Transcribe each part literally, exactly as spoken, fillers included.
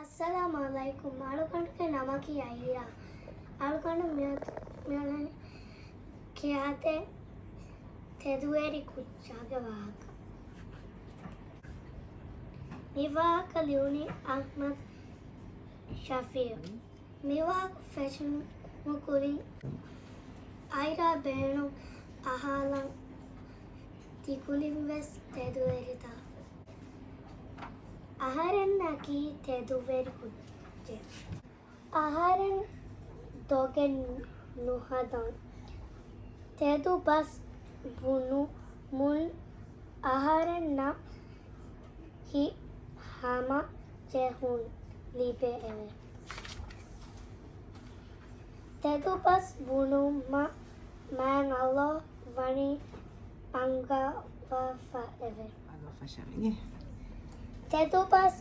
އައްސަލާމު ޢަލައިކުމް. އަޅުގަނޑުގެ ނަމަކީ އައިރާ. އަޅުގަނޑު މިއަދު މިއުޅެނީ ކިޔާދޭ ތެދުވެރި ކުއްޖާގެ ވާހަކަ. މި ވާހަކަ ލިޔުނީ އަޙްމަދު ޝަފީޢު. މިވާހަކަ ފެށުމުގެ ކުރިން އައިރާ ބޭނުން އަހާލަން ތިކުލިން ވެސް ތެދުވެރިތައް. އަހަރެންނަކީ ތެދުވެރި ކުއްޖެއް. އަހަރެން ދޮގެއް ނުހަދަން. ތެދު ބަސް ބުނުމުން އަހަރެންނަށް ހިތް ހަމަޖެހުން ލިބެއެވެ. ތެދު ބަސް ބުނުމަށް މާތް ﷲ ވަނީ އަންގަވަފައެވެ. ތެދު ބަސް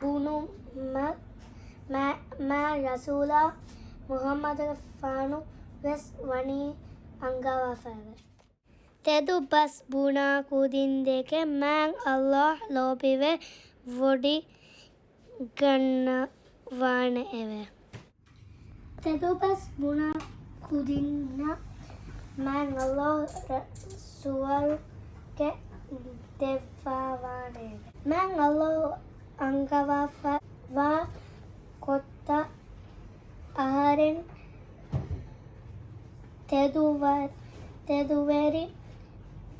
ބުނުމަށް މާ، މާ ރަސޫލާ މުޙައްމަދުގެފާނު ވެސް ވަނީ އަންގަވާފައެވެ. ތެދު ބަސް ބުނާ ކުދިން ދެކެ މާތް ﷲ ލޯބިވެ ވޮޑިގަންނަވާނެއެވެ. ތެދު ބަސް ބުނާ ކުދިންނަށް މާތް ﷲ ރަ، ސުވަރުގެ ދެއްވާވާނެއެވެ. މާތް ﷲ އަންގަވާފައިވާ ގޮތަށް އަހަރެން ތެދުވެ، ތެދުވެރި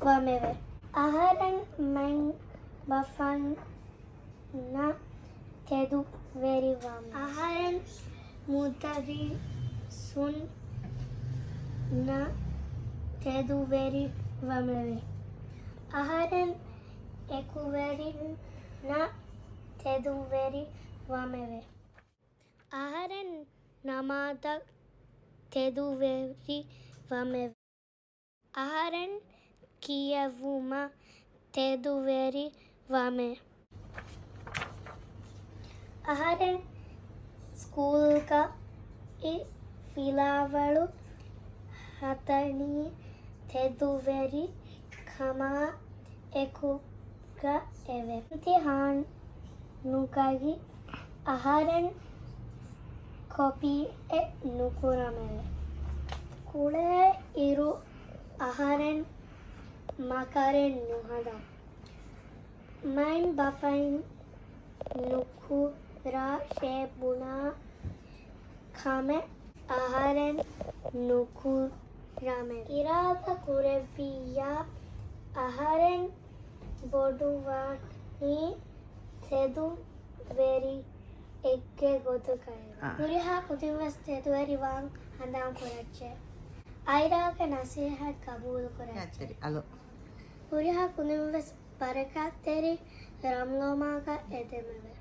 ވަމެވެ. އަހަރެން މައިންބަފަން ނަށް ތެދުވެރިވަމެވެ. އަހަރެން މުދައްރިސުންނަށް ތެދުވެރިވަމެވެ. އަހަރެން އެކުވެރިންނަށް ތެދުވެރިވަމެވެ. އަހަރެން ނަމާދަށް ތެދުވެރިވަމެވެ. އަހަރެން ކިޔެވުމަށް ތެދުވެރިވަމެ. އަހަރެން ސްކޫލްގައި ފިލާވަޅު ހަދަނީ ތެދުވެރިކަމާ އެކުގައެވެ. އިމްތިޙާނުގައި އަހަރެން ކޮޕީއެއް ނުކުރަމެވެ. ކުޅޭ އިރު އަހަރެން މަކަރެއް ނުހަދާ. މައިންބަފައިން ނުކުރާށޭ ބުނާ ކަމެއް އަހަރެން ނުކުރަމެވެ. އިރާދަ ކުރެއްވިއްޔާ އަހަރެން ބޮޑުވާނީ ތެދުވެރިއެއްގެ ގޮތުގައެވެ. އާ. ހުރިހާ ކުދިން ވެސް ތެދުވެރިވާން ހަނދާން ކުރައްޗޭ. އައިރާގެ ނަސޭހަތް ގަބޫލު ކުރައްޗޭ. އަދި އަލޯ. ހުރިހާ ކުދިން ވެސް ބަރަކާތްތެރި ރަމްޟާން މަހަކަށް އެދެމެވެ.